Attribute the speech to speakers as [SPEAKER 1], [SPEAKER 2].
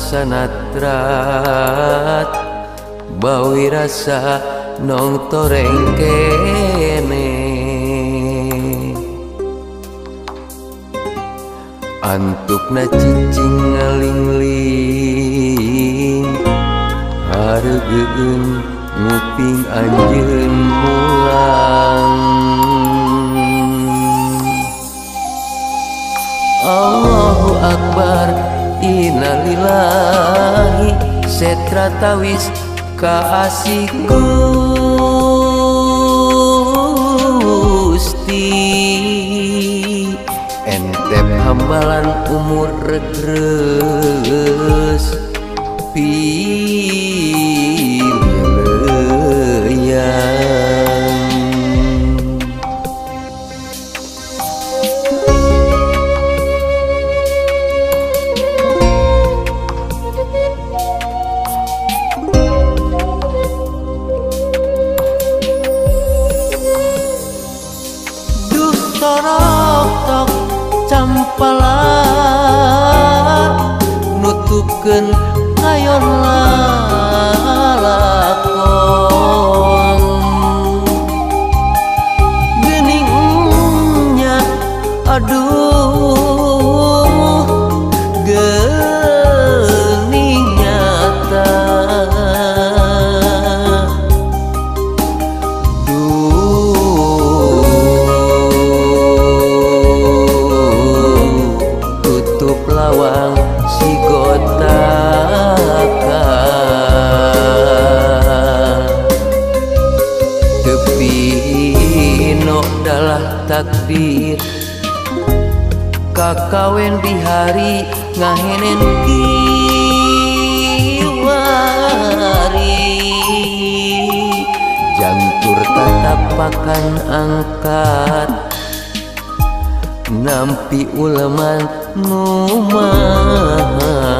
[SPEAKER 1] Sanatrat bawi rasa nong toreng kene antukna cicing ngalingling hareugeun nguping anjeun pulang. Allahu Akbar, innalillahi, setra tawis kaasih Gusti. Entep hambalan umur regreus pileuyan. Torok-tok campala nutupkeun kayon lalakon geuningnya, aduh geuning nyata. Lawang si gotaka tepi no dalah takdir kakawen di hari ngahenen kiwari jantur tatapakan angkat nampi uleman nu maha.